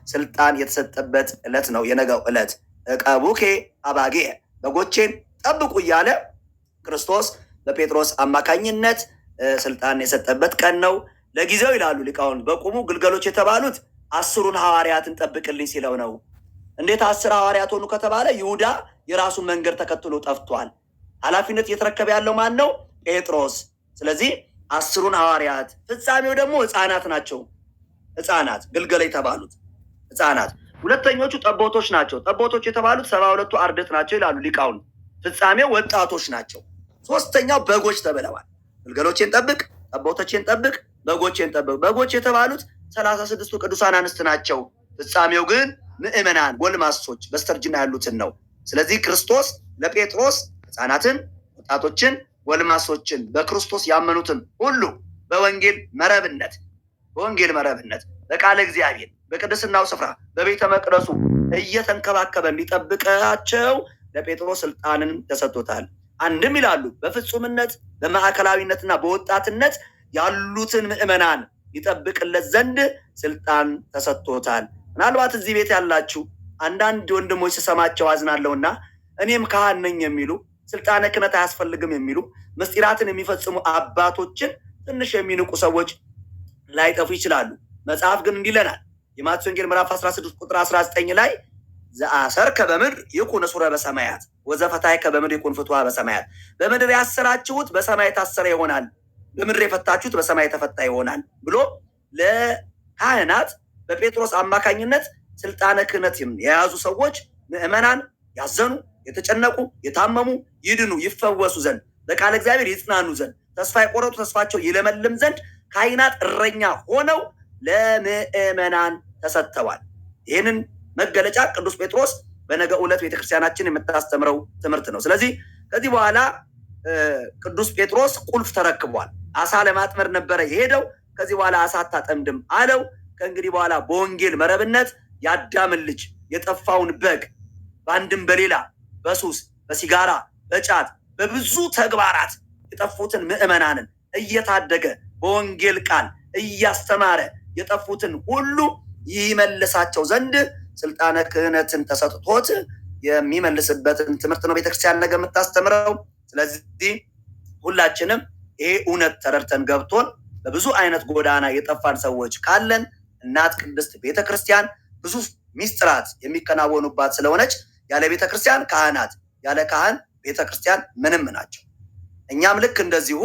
ስልጣን የተሰጠበት ዕለት ነው። የነገው ዕለት ዕቀቡኬ አባጌ በጎቼን ጠብቁ እያለ ክርስቶስ በጴጥሮስ አማካኝነት ስልጣን የሰጠበት ቀን ነው። ለጊዜው ይላሉ ሊቃውንት በቁሙ ግልገሎች የተባሉት 10ሩን ሐዋርያትን ጠብቅልኝ ሲለው ነው። እንዴት 10 ሐዋርያት ሆኑ ከተባለ ይሁዳ የራሱን መንገድ ተከትሎ ጠፍቷል። ኃላፊነት እየተረከበ ያለው ማን ነው? ጴጥሮስ። ስለዚህ 10ሩን ሐዋርያት፣ ፍጻሜው ደግሞ ሕፃናት ናቸው። ሕፃናት ግልገል የተባሉት ሕፃናት። ሁለተኞቹ ጠቦቶች ናቸው። ጠቦቶች የተባሉት 72ቱ አርድእት ናቸው ይላሉ ሊቃውንት። ፍጻሜው ወጣቶች ናቸው። ሶስተኛው በጎች ተብለዋል። ግልገሎቼን ጠብቅ፣ ጠቦቶቼን ጠብቅ፣ በጎቼን ጠብቅ። በጎች የተባሉት 36ቱ ቅዱሳን አንስት ናቸው። ፍጻሜው ግን ምዕመናን ጎልማሶች በስተርጅና ያሉትን ነው። ስለዚህ ክርስቶስ ለጴጥሮስ ሕፃናትን፣ ወጣቶችን፣ ጎልማሶችን በክርስቶስ ያመኑትን ሁሉ በወንጌል መረብነት በወንጌል መረብነት በቃለ እግዚአብሔር በቅድስናው ስፍራ በቤተ መቅደሱ እየተንከባከበ እንዲጠብቃቸው ለጴጥሮስ ስልጣንን ተሰጥቶታል። አንድም ይላሉ በፍጹምነት በማዕከላዊነትና በወጣትነት ያሉትን ምዕመናን ይጠብቅለት ዘንድ ስልጣን ተሰጥቶታል። ምናልባት እዚህ ቤት ያላችሁ አንዳንድ ወንድሞች ስሰማቸው አዝናለሁና እኔም ካህን ነኝ የሚሉ ስልጣነ ክህነት አያስፈልግም የሚሉ ምስጢራትን የሚፈጽሙ አባቶችን ትንሽ የሚንቁ ሰዎች ላይጠፉ ይችላሉ። መጽሐፍ ግን እንዲህ ይለናል። የማቴዎስ ወንጌል ምዕራፍ 16 ቁጥር 19 ላይ ዘአሰርከ በምድር ይኩን እሱረ በሰማያት ወዘፈታሕከ በምድር ይኩን ፍቱሐ በሰማያት። በምድር ያሰራችሁት በሰማይ የታሰረ ይሆናል፣ በምድር የፈታችሁት በሰማይ የተፈታ ይሆናል ብሎ ለካህናት በጴጥሮስ አማካኝነት ስልጣነ ክህነት የያዙ ሰዎች ምዕመናን ያዘኑ፣ የተጨነቁ፣ የታመሙ ይድኑ፣ ይፈወሱ ዘንድ በቃለ እግዚአብሔር ይጽናኑ ዘንድ ተስፋ የቆረጡ ተስፋቸው ይለመልም ዘንድ ካህናት እረኛ ሆነው ለምዕመናን ተሰጥተዋል። ይህንን መገለጫ ቅዱስ ጴጥሮስ በነገው ዕለት ቤተክርስቲያናችን የምታስተምረው ትምህርት ነው። ስለዚህ ከዚህ በኋላ ቅዱስ ጴጥሮስ ቁልፍ ተረክቧል። አሳ ለማጥመድ ነበረ የሄደው። ከዚህ በኋላ አሳ አታጠምድም አለው። ከእንግዲህ በኋላ በወንጌል መረብነት የአዳምን ልጅ የጠፋውን በግ በአንድም በሌላ በሱስ በሲጋራ በጫት በብዙ ተግባራት የጠፉትን ምዕመናንን እየታደገ በወንጌል ቃል እያስተማረ የጠፉትን ሁሉ ይመልሳቸው ዘንድ ስልጣነ ክህነትን ተሰጥቶት የሚመልስበትን ትምህርት ነው ቤተክርስቲያን ነገ የምታስተምረው። ስለዚህ ሁላችንም ይሄ እውነት ተረድተን ገብቶን በብዙ አይነት ጎዳና የጠፋን ሰዎች ካለን እናት ቅድስት ቤተክርስቲያን ብዙ ሚስጥራት የሚከናወኑባት ስለሆነች ያለ ቤተክርስቲያን ካህናት ያለ ካህን ቤተክርስቲያን ምንም ናቸው። እኛም ልክ እንደዚሁ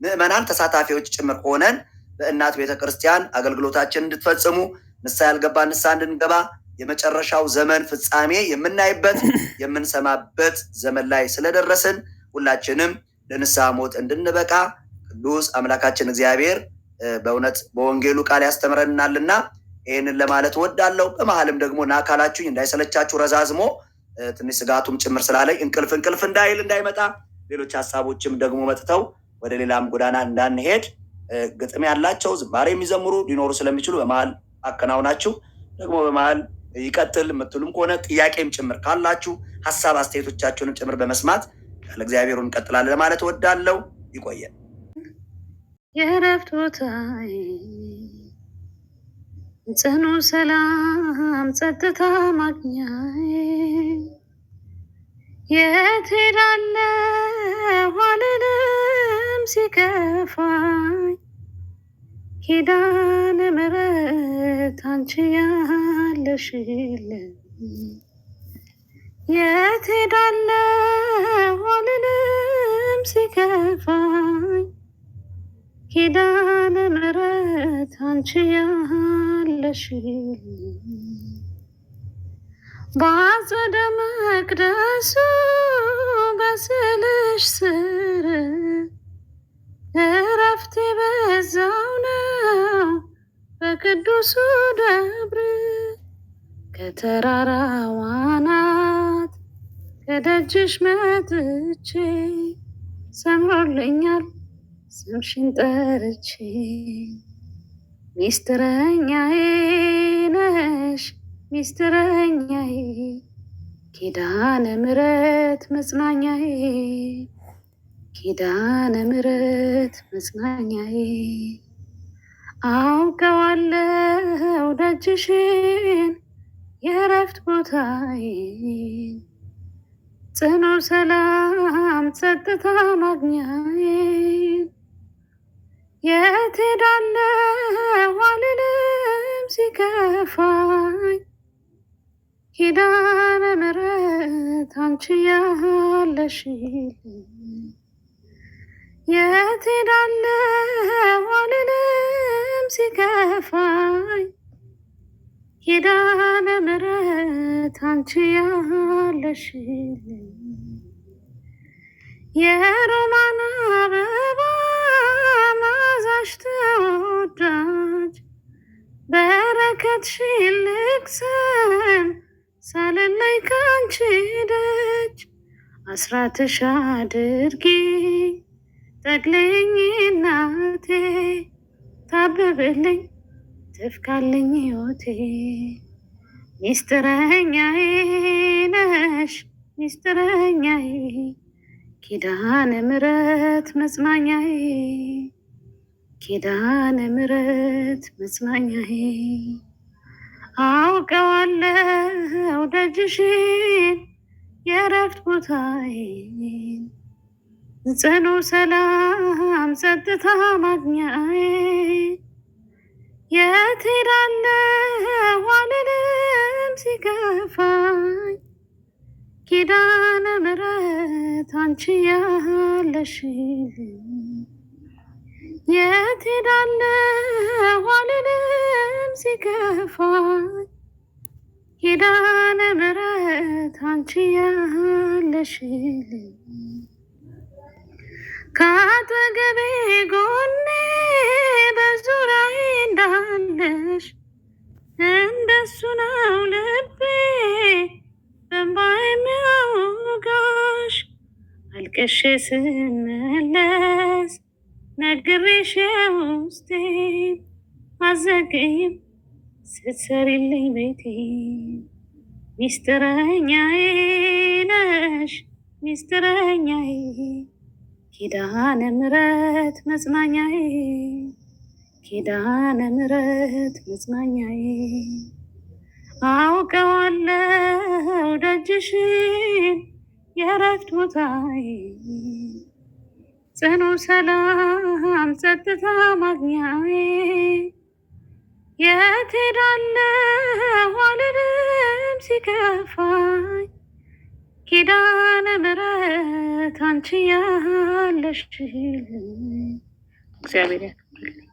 ምዕመናን ተሳታፊዎች ጭምር ሆነን በእናት ቤተክርስቲያን አገልግሎታችን እንድትፈጽሙ ንስሐ ያልገባ ንስሐ እንድንገባ የመጨረሻው ዘመን ፍጻሜ የምናይበት የምንሰማበት ዘመን ላይ ስለደረስን ሁላችንም ለንስሐ ሞት እንድንበቃ ቅዱስ አምላካችን እግዚአብሔር በእውነት በወንጌሉ ቃል ያስተምረናልና ይህንን ለማለት እወዳለሁ። በመሀልም ደግሞ ና ካላችሁኝ እንዳይሰለቻችሁ ረዛዝሞ ትንሽ ስጋቱም ጭምር ስላለኝ እንቅልፍ እንቅልፍ እንዳይል እንዳይመጣ ሌሎች ሀሳቦችም ደግሞ መጥተው ወደ ሌላም ጎዳና እንዳንሄድ ግጥም ያላቸው ዝማሬ የሚዘምሩ ሊኖሩ ስለሚችሉ በመሀል አከናውናችሁ ደግሞ በመሀል ይቀጥል የምትሉም ከሆነ ጥያቄም ጭምር ካላችሁ ሀሳብ አስተያየቶቻችሁንም ጭምር በመስማት ለእግዚአብሔሩ እንቀጥላለን ለማለት እወዳለሁ። ይቆየን። የእረፍት ቦታዬ ጽኑ ሰላም ጸጥታ ማግኛዬ የት ሄዳለሁ አልልም ሲከፋኝ ኪዳነ ምሕረት አንቺ ያለሽልኝ የት ሄዳለሁ አልልም ሲከፋኝ ኪዳነ ምሕረት አንቺ ያለሽልኝ በአጸደ መቅደሱ በስዕልሽ ስር እረፍቴ በዛው ነው በቅዱሱ ደብር ከተራራዋ አናት ከደጅሽ መጥቼ ሰምሮልኛል ስምሽን ጠርቼ ሚስጥረኛዬ ነሽ ሚስጥረኛዬ ኪዳነ ምሕረት መጽናኛዬ ኪዳነ ምሕረት መጽናኛዬ አውቀዋለሁ ደጅሽን የእረፍት ቦታዬን ጽኑ ሰላም ጸጥታ ማግኛዬን የት ሄዳለሁ አልልም ሲከፋኝ ኪዳነ ምሕረት አንቺ ያለሽልኝ የት ሄዳለሁ አልልም ሲከፋኝ ኪዳነ ምሕረት አንቺ ያለሽልኝ የሮማን አበባ መዓዛሽ ተወዳጅ በረከትሽን ልቅሰም ሳልለይ ካንቺ ደጅ አስራትሽ አድርጊ ጠቅልኝ እናቴ ታብብልኝ ትፍካልኝ ሕይወቴ ሚስጥረኛዬ ነሽ ሚስጥረኛዬ ኪዳነ ምሕረት መጽናኛዬ ኪዳነ ምሕረት መጽናኛዬ አውቀዋለሁ ደጅሽን የእረፍት ቦታዬን ጽኑ ሰላም ጸጥታ ማግኛዬ የት ሄዳለሁ አልልም ሲከፋኝ ኪዳነ ምሕረት አንቺ ያለሽልኝ የት ሄዳለሁ አልልም ሲከፋኝ ኪዳነ ምሕረት አንቺ ያለሽልኝ ከአጠገቤ ጎኔ በዙሪያዬ እንዳለሽ እንደሱ ነው ልቤ በእንባ የሚያወጋሽ አልቅሼ ስመለስ ነግሬሽ ውስጤን አዘገይም ስትሰሪልኝ ቤቴ ሚስጥረኛዬ ነሽ ሚስጥረኛዬ ኪዳነ ምሕረት መጽናኛዬ ኪዳነ ምሕረት መጽናኛዬ አውቀዋለሁ ደጅሽን የእረፍት ቦታዬ ጽኑ ሰላም ጸጥታ ማግኛዬ የት ሄዳለሁ አልልም ሲከፋኝ ኪዳነ ምሕረት አንቺ ያለሽልኝ እግዚአብሔር ያክብርልኝ።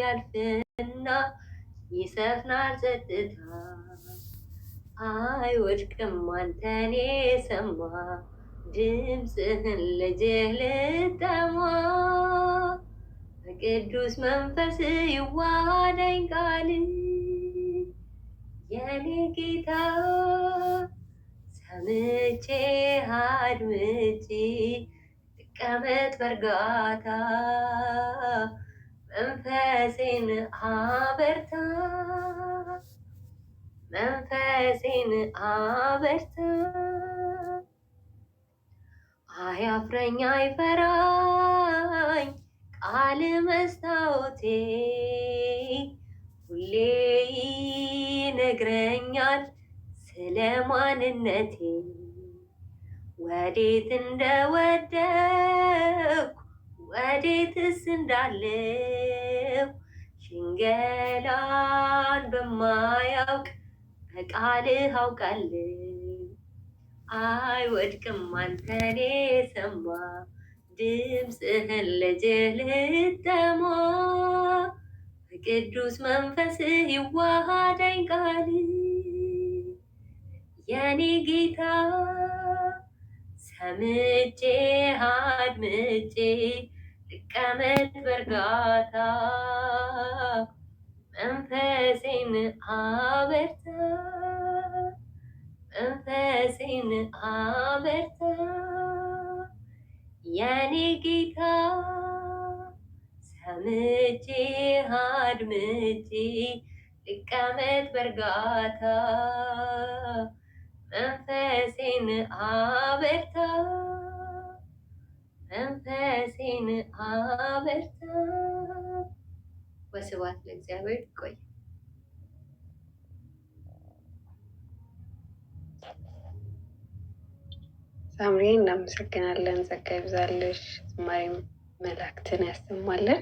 ያልፍና ይሰፍናል ጸጥታ፣ አይወድቅም አንተን የሰማ ድምፅህን ልጅህ ልጠማ በቅዱስ መንፈስ ይዋሃደኝ ቃል የኔ ጌታ ሰምቼ አድምጬ ልቀመጥ በእርጋታ መንፈሴን አበርታ መንፈሴን አበርታ አያፍረኝ አይፈራኝ ቃል መስታወቴ ሁሌ ይነግረኛል ስለ ማንነቴ ወዴት እንደወደኩ ወዴትስ እንዳለው ሽንገላን በማያውቅ በቃልህ አውቃለሁ። አይወድቅም አንተን የሰማ ድምፅህን ልጅህ ልጠማ በቅዱስ መንፈስህ ይዋሃደኝ ቃል የኔ ጌታ ሰምቼ አድምጬ ልቀመጥ በእርጋታ መንፈሴን አበርታ መንፈሴን አበርታ የኔ ጌታ ሰምቼ አድምጬ ልቀመጥ በእርጋታ መንፈሴን አበርታ መንፈሴን አበርታ። ወስብሐት ለእግዚአብሔር። ቆይ። ሳምሪ እናመሰግናለን። ጸጋ ይብዛልሽ፣ ዝማሬ መላእክትን ያሰማልን።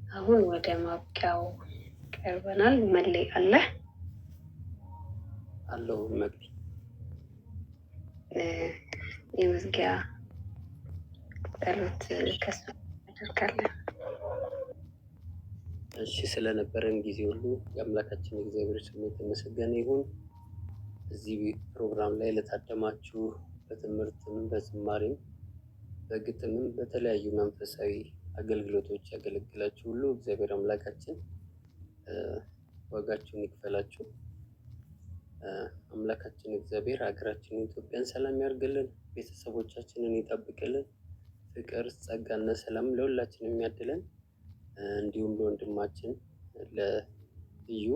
አሁን ወደ ማብቂያው ቀርበናል። መለይ አለ አለው መግቢ የመዝጊያ ጸሎት ከሱ እናደርጋለን። እሺ፣ ስለነበረን ጊዜ ሁሉ የአምላካችን እግዚአብሔር ስም የተመሰገነ ይሁን። እዚህ ፕሮግራም ላይ ለታደማችሁ በትምህርትም በዝማሬም በግጥምም በተለያዩ መንፈሳዊ አገልግሎቶች ያገለግላችሁ ሁሉ እግዚአብሔር አምላካችን ዋጋችሁን ይክፈላችሁ። አምላካችን እግዚአብሔር ሀገራችንን ኢትዮጵያን ሰላም ያርግልን፣ ቤተሰቦቻችንን ይጠብቅልን፣ ፍቅር ጸጋና ሰላም ለሁላችን የሚያድለን እንዲሁም ለወንድማችን ለልዩ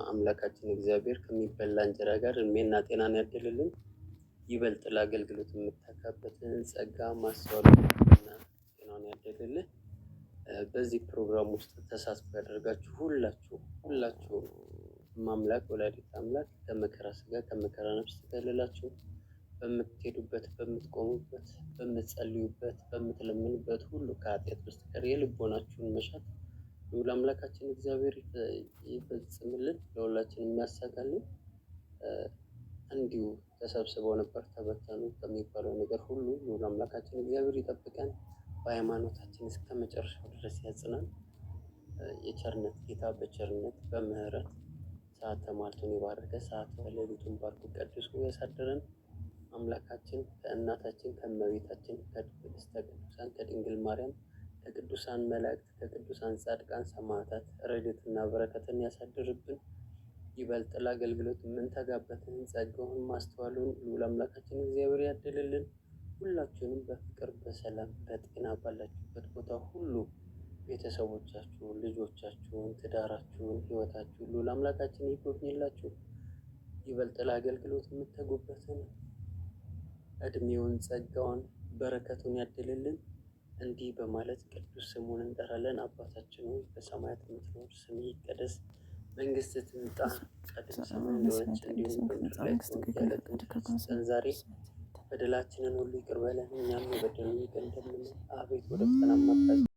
አምላካችን እግዚአብሔር ከሚበላ እንጀራ ጋር እድሜና ጤናን ያድልልን። ይበልጥ ለአገልግሎት የምታካበትን ጸጋ ማስተዋል እና ጤናን ያድልልን። በዚህ ፕሮግራም ውስጥ ተሳትፎ ያደርጋችሁ ሁላችሁ ሁላችሁ ማምላክ ወላዲተ አምላክ ከመከራ ስጋ ከመከራ ነፍስ ትከልላችሁ። በምትሄዱበት፣ በምትቆሙበት፣ በምትጸልዩበት፣ በምትለምኑበት ሁሉ ከኃጢአት በስተቀር የልቦናችሁን መሻት ልዑል አምላካችን እግዚአብሔር ይፈጽምልን፣ ለሁላችን የሚያሳካልን። እንዲሁ ተሰብስበው ነበር ተበተኑ ከሚባለው ነገር ሁሉ ልዑል አምላካችን እግዚአብሔር ይጠብቀን። በሃይማኖታችን እስከ መጨረሻው ድረስ ያጽናን። የቸርነት ጌታ በቸርነት በምህረት ሰዓተ ማልቱን የባረከ ሰዓተ ሌሊቱን ባርኮ ቀድሶ ያሳደረን አምላካችን ከእናታችን ከእመቤታችን ከቅድስተ ቅዱሳን ከድንግል ማርያም ከቅዱሳን መላእክት ከቅዱሳን ጻድቃን ሰማዕታት ረድኤትና በረከትን ያሳድርብን። ይበልጥ ለአገልግሎት የምንተጋበትን ጸጋውን ማስተዋሉን ልዑል አምላካችን እግዚአብሔር ያድልልን። ሁላችሁንም በፍቅር በሰላም በጤና ባላችሁበት ቦታ ሁሉ ቤተሰቦቻችሁን፣ ልጆቻችሁን፣ ትዳራችሁን፣ ሕይወታችሁን ልዑል አምላካችን ይጎብኝላችሁ። ይበልጥ ለአገልግሎት የምትተጉበትን እድሜውን፣ ጸጋውን፣ በረከቱን ያድልልን። እንዲህ በማለት ቅዱስ ስሙን እንጠራለን። አባታችን ሆይ በሰማያት የምትኖር ስምህ ይቀደስ፣ መንግስትህ ትምጣ፣ ፈቃድህ በሰማይ እንደሆነች እንዲሁም በምድር ላይ ትሁን። የዕለት እንጀራችንን ስጠን ዛሬ፣ በደላችንን ሁሉ ይቅር በለን እኛም የበደሉንን ይቅር እንደምንል፣ አቤት ወደ ፈተና አታግባን